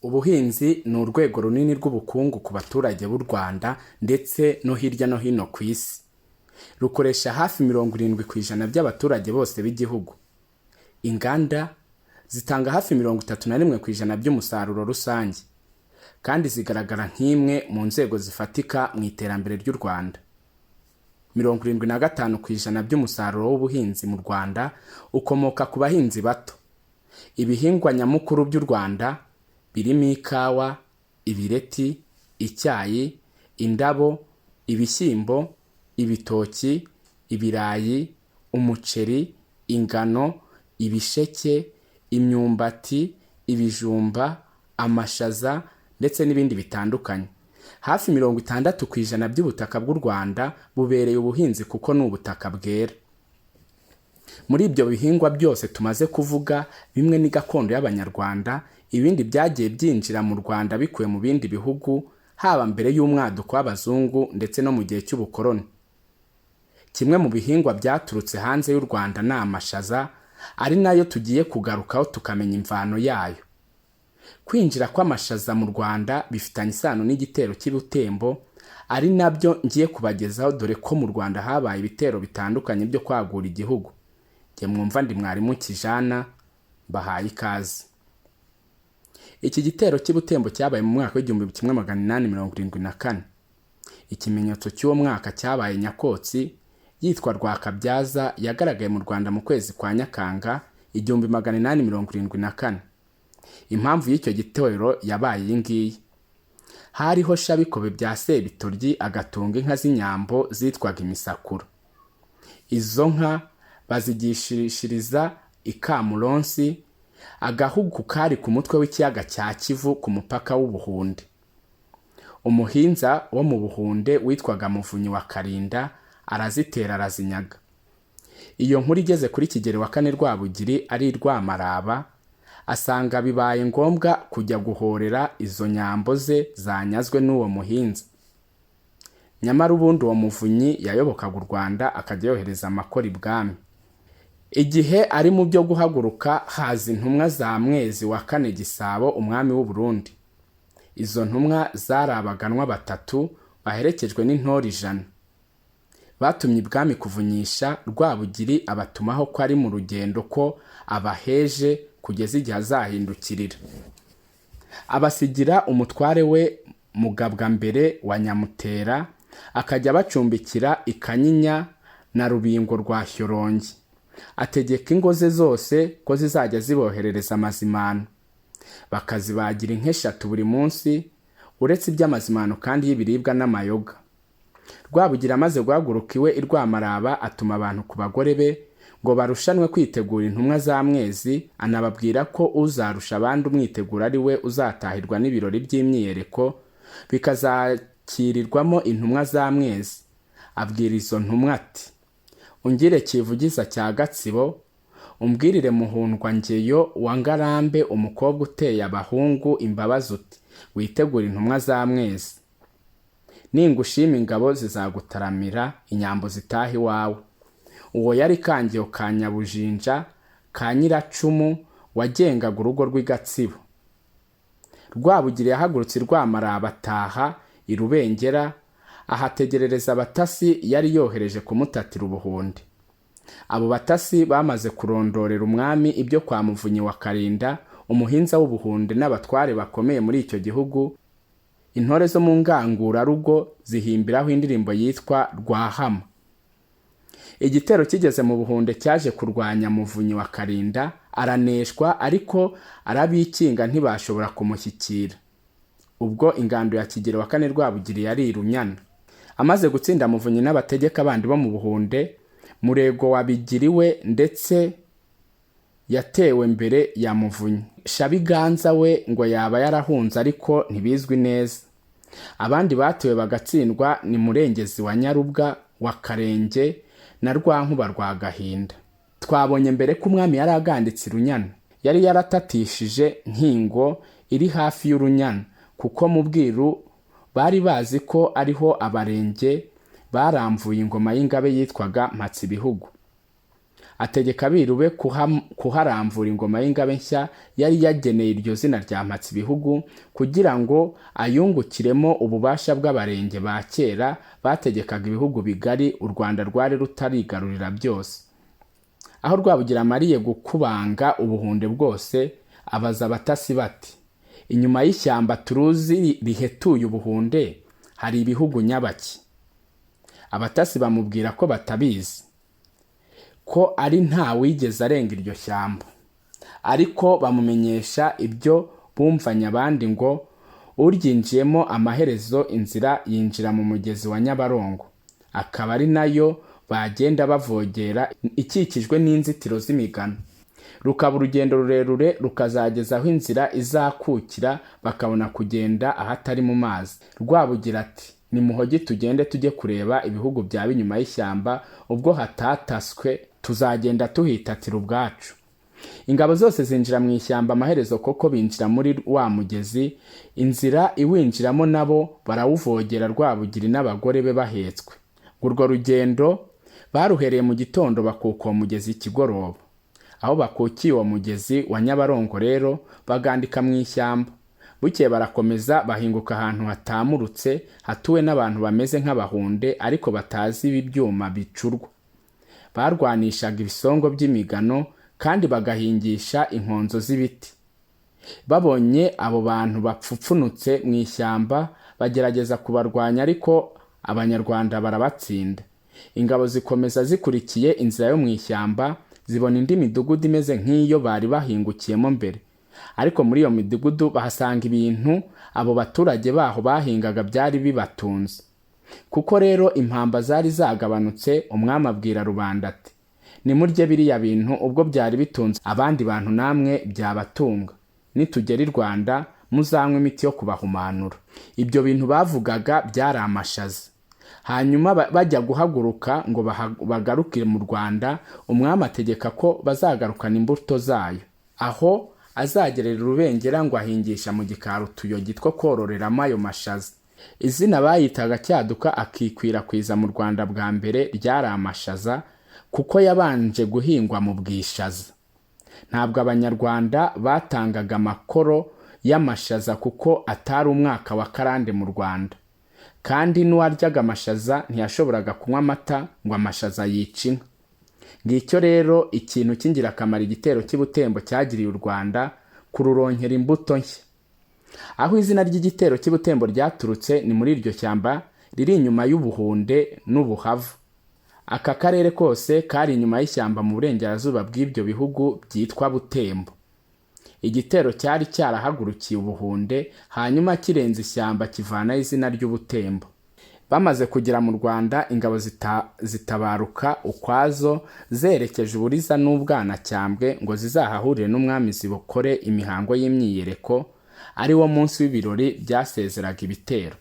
Ubuhinzi ni urwego runini rw'ubukungu ku baturage b'u Rwanda ndetse no hirya no hino ku isi. Rukoresha hafi 70% by'abaturage bose b'igihugu. Inganda zitanga hafi 31% by'umusaruro rusange, kandi zigaragara nk'imwe mu nzego zifatika mu iterambere ry'u Rwanda. 75% by'umusaruro w'ubuhinzi mu Rwanda ukomoka ku bahinzi bato. Ibihingwa nyamukuru by'u Rwanda birimo ikawa, ibireti, icyayi, indabo, ibishyimbo, ibitoki, ibirayi, umuceri, ingano, ibisheke, imyumbati, ibijumba, amashaza ndetse n'ibindi bitandukanye. Hafi 60% by'ubutaka bw'u Rwanda bubereye ubuhinzi kuko ni ubutaka bwera. Muri ibyo bihingwa byose tumaze kuvuga, bimwe ni gakondo y'Abanyarwanda, ibindi byagiye byinjira mu Rwanda bikuwe mu bindi bihugu, haba mbere y'umwaduko w'abazungu ndetse no mu gihe cy'ubukoloni. Kimwe mu bihingwa byaturutse hanze y'u Rwanda ni amashaza, ari nayo tugiye kugarukaho tukamenya imvano yayo. Kwinjira kw'amashaza mu Rwanda bifitanye isano n'igitero cy'i Butembo, ari nabyo ngiye kubagezaho, dore ko mu Rwanda habaye ibitero bitandukanye byo kwagura igihugu. Njye mwumva ndi mwarimu Kijana, mbahaye ikaze. Iki gitero cy'i Butembo cyabaye mu mwaka w'1874. Ikimenyetso cy'uwo mwaka cyabaye Nyakotsi yitwa Rwakabyaza, yagaragaye mu Rwanda mu kwezi kwa Nyakanga 1874. Impamvu y'icyo gitero yabaye iyi ngiyi: hariho Shabikobe bya Sebitoryi agatunga inka z'inyambo zitwaga imisakura. Izo nka bazigishiriza i Kamuronsi, agahugu kari ku mutwe w'ikiyaga cya Kivu ku mupaka w'Ubuhunde. Umuhinza wo mu Buhunde witwaga Muvunyi wa Karinda arazitera, arazinyaga. Iyo nkuru igeze kuri Kigeli wa kane Rwabugiri ari i Rwamaraba, asanga bibaye ngombwa kujya guhorera izo nyambo ze zanyazwe n'uwo muhinza. Nyamara ubundi uwo Muvunyi yayobokaga u Rwanda, akajya yohereza amakoro ibwami. Igihe ari mu byo guhaguruka, haza intumwa za Mwezi wa kane Gisabo, umwami w'u Burundi. Izo ntumwa zari abaganwa batatu baherekejwe n'intore 100. Batumye ibwami kuvunyisha Rwabugiri, abatumaho ko ari mu rugendo, ko abaheje kugeza igihe azahindukirira. Abasigira umutware we Mugabwambere wa Nyamutera, akajya abacumbikira i Kanyinya na Rubingo rwa Shyorongi. Ategeka ingo ze zose ko zizajya ziboherereza amazimano, bakazibagira inka eshatu buri munsi, uretse iby'amazimano kandi y'ibiribwa n'amayoga. Rwabugira amaze guhaguruka iwe i Rwamaraba, atuma abantu ku bagore be ngo barushanwe kwitegura intumwa za Mwezi, anababwira ko uzarusha abandi umwiteguro ari we uzatahirwa n'ibirori by'imyiyereko bikazakirirwamo intumwa za Mwezi. Abwira izo ntumwa ati: "Ungire Kivugiza cya Gatsibo, umbwirire Muhundwa-ngeyo wa Ngarambe, umukobwa uteye abahungu imbabazi, uti: 'Witegure intumwa za Mwezi. Ningushima ingabo zizagutaramira, inyambo zitaha iwawe.'" Uwo yari Kangeyo ka Nyabujinja ka Nyiracumu wagengaga urugo rw'i Gatsibo. Rwabugiri yahagurutse i Rwamaraba, ataha i Rubengera, ahategerereza abatasi yari yohereje kumutatira Ubuhunde. Abo batasi bamaze kurondorera umwami ibyo kwa Muvunyi wa Karinda, umuhinza w'Ubuhunde, n'abatware bakomeye muri icyo gihugu, intore zo mu ngangurarugo zihimbiraho indirimbo yitwa Rwahama. Igitero kigeze mu Buhunde cyaje kurwanya Muvunyi wa Karinda, araneshwa, ariko arabikinga ntibashobora kumushyikira. Ubwo ingando ya Kigeli wa kane Rwabugiri yari i Runyana. Amaze gutsinda Muvunyi n'abategeka bandi bo mu Buhunde, Murego wa Bigiriwe ndetse yatewe mbere ya Muvunyi. Shabiganza we ngo yaba yarahunze, ariko ntibizwi neza. Abandi batewe bagatsindwa ni Murengezi wa Nyarubwa wa Karenge na Rwankuba rwa Gahinda. Twabonye mbere ko umwami yari aganditse i Runyana. Yari yaratatishije Nkingo iri hafi y'Urunyana, kuko mu bwiru bari bazi ko ariho Abarenge baramvuye ingoma y'ingabe yitwaga Mpatsibihugu. Ategeka abiru be kuharamvura ingoma y'ingabe nshya yari yageneye iryo zina rya Mpatsibihugu, kugira ngo ayungukiremo ububasha bw'abarenge ba kera bategekaga ibihugu bigari u Rwanda rwari rutarigarurira byose. Aho Rwabugiri amariye gukubanga ubuhunde bwose, abaza abatasi bati: "Inyuma y'ishyamba turuzi rihetuye ubuhunde hari ibihugu nyabaki?" Abatasi bamubwira ko batabizi, ko ari nta wigeze arenga iryo shyamba, ariko bamumenyesha ibyo bumvanye abandi ngo uryinjiyemo amaherezo inzira yinjira mu mugezi wa Nyabarongo, akaba ari nayo bagenda bavogera ikikijwe n'inzitiro z'imigano, rukaba urugendo rurerure rukazageza aho inzira izakukira bakabona kugenda ahatari mu mazi. Rwabugira ati: "Nimuhogi tugende tujye kureba ibihugu byaba inyuma y'ishyamba, ubwo hatataswe tuzagenda tuhitatira ubwacu." Ingabo zose zinjira mu ishyamba, amaherezo koko binjira muri wa mugezi, inzira iwinjiramo nabo barawuvogera, Rwabugiri n'abagore be bahetswe. Urwo rugendo baruhereye mu gitondo bakuka uwo mugezi ikigoroba. Aho bakukiye uwo mugezi wa Nyabarongo rero bagandika mu ishyamba. Bukeye barakomeza bahinguka ahantu hatamurutse hatuwe n'abantu bameze nk'abahunde ariko batazi ibi byuma bicurwa. Barwanishaga ibisongo by'imigano kandi bagahingisha inkonzo z'ibiti. Babonye abo bantu bapfupfunutse mu ishyamba bagerageza kubarwanya, ariko Abanyarwanda barabatsinda. Ingabo zikomeza zikurikiye inzira yo mu ishyamba, zibona indi midugudu imeze nk'iyo bari bahingukiyemo mbere, ariko muri iyo midugudu bahasanga ibintu abo baturage baho bahingaga byari bibatunze. Kuko rero impamba zari zagabanutse, umwami abwira rubanda ati: "Nimurye biriya bintu, ubwo byari bitunze abandi bantu namwe byabatunga. Nitugera i Rwanda muzanywe imiti yo kubahumanura." Ibyo bintu bavugaga byari amashaza. Hanyuma bajya guhaguruka ngo bagarukire mu Rwanda, umwami ategeka ko bazagarukana imbuto zayo. Aho azagerera Rubengera ngo ahingisha mu gikari utuyogi two kororeramo ayo mashaza. Izina bayitaga cyaduka akikwirakwiza mu Rwanda bwa mbere ryari amashaza, kuko yabanje guhingwa mu Bwishaza. Ntabwo Abanyarwanda batangaga amakoro y'amashaza kuko atari umwaka wa karande mu Rwanda, kandi n'uwaryaga amashaza ntiyashoboraga kunywa amata ngo amashaza yica inka. Ngicyo rero ikintu cy'ingirakamaro igitero cy'Ibutembo cyagiriye u Rwanda, kururonkera imbuto nshya. Aho izina ry'igitero cy'Ibutembo ryaturutse ni muri iryo shyamba riri inyuma y'Ubuhunde n'Ubuhavu. Aka karere kose kari inyuma y'ishyamba mu burengerazuba bw'ibyo bihugu byitwa Butembo. Igitero cyari cyarahagurukiye Ubuhunde, hanyuma kirenze ishyamba kivanaho izina ry'Ubutembo. Bamaze kugera mu Rwanda, ingabo zitabaruka ukwazo zerekeje Uburiza n'Ubwanacyambwe ngo zizahahurire n'umwami zibukore imihango y'imyiyereko, ari wo munsi w'ibirori byasezeraga ibitero.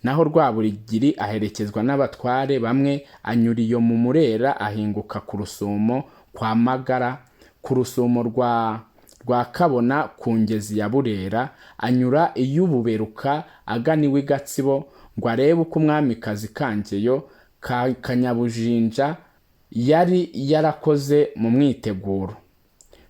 Naho Rwaburigiri aherekezwa n'abatware bamwe, anyura iyo mu Murera ahinguka ku Rusumo kwa Magara, ku Rusumo rwa Kabona ku ngezi ya Burera, anyura iy'Ububeruka agana iw'i Gatsibo ngo arebe uko umwamikazi Kangeyo ka Kanyabujinja yari yarakoze mu mwiteguro.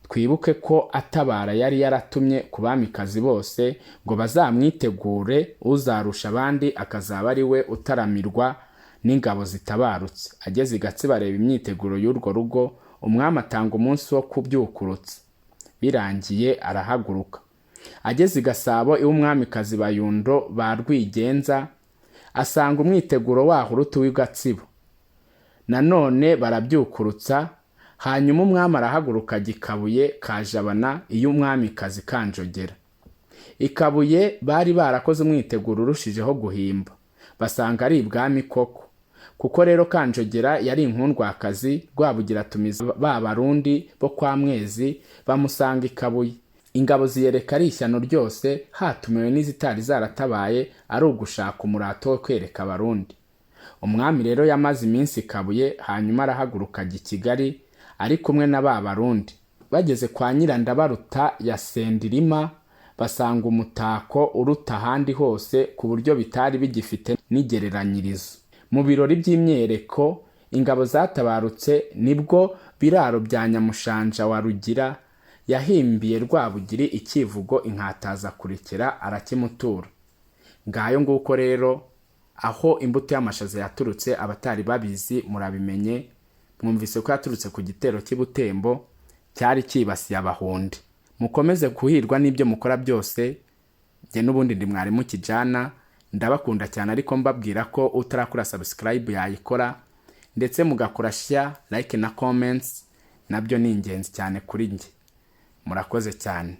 Twibuke ko atabara yari yaratumye ku bamikazi bose ngo bazamwitegure, uzarusha abandi akazaba ari we utaramirwa n'ingabo zitabarutse. Ageze i Gatsibo areba imyiteguro y'urwo rugo, umwami atanga umunsi wo kubyukurutsa. Birangiye arahaguruka. Ageze i Gasabo iw'umwamikazi Bayundo ba Rwigenza, asanga umwiteguro waho uruta uw'i Gatsibo. Nanone barabyukurutsa, hanyuma umwami arahaguruka ajya i Kabuye ka Jabana iy'umwamikazi Kanjogera. I Kabuye bari barakoze umwiteguro urushijeho guhimba, basanga ari ibwami koko. Kuko rero Kanjogera yari inkundwakazi, Rwabugira atumiza ba Barundi bo kwa Mwezi bamusanga i Kabuye. Ingabo ziyereka ari ishyano ryose, hatumiwe n'izitari zaratabaye, ari ugushaka umurato wo kwereka Abarundi. Umwami rero yamaze iminsi i Kabuye, hanyuma arahaguruka ajya i Kigali ari kumwe na ba Barundi. Bageze kwa Nyirandabaruta ya Sendirima basanga umutako uruta ahandi hose ku buryo bitari bigifite n'igereranyirizo. Mu birori by'imyereko Ingabo zatabarutse nibwo Biraro bya Nyamushanja wa Rugira yahimbiye Rwabugiri icyivugo inkataza kurekera, arakimutura. Ngayo nguko rero aho imbuto y'amashaza yaturutse. Abatari babizi murabimenye, mwumvise ko yaturutse ku gitero cy'i Butembo cyari cyibasiye Abahundi. Mukomeze guhirwa n'ibyo mukora byose. Njye n'ubundi ndi mwarimu Kijana, ndabakunda cyane, ariko mbabwira ko utarakora subscribe yayikora, ndetse mugakora share, like na comments, nabyo ni ingenzi cyane kuri njye. Murakoze cyane.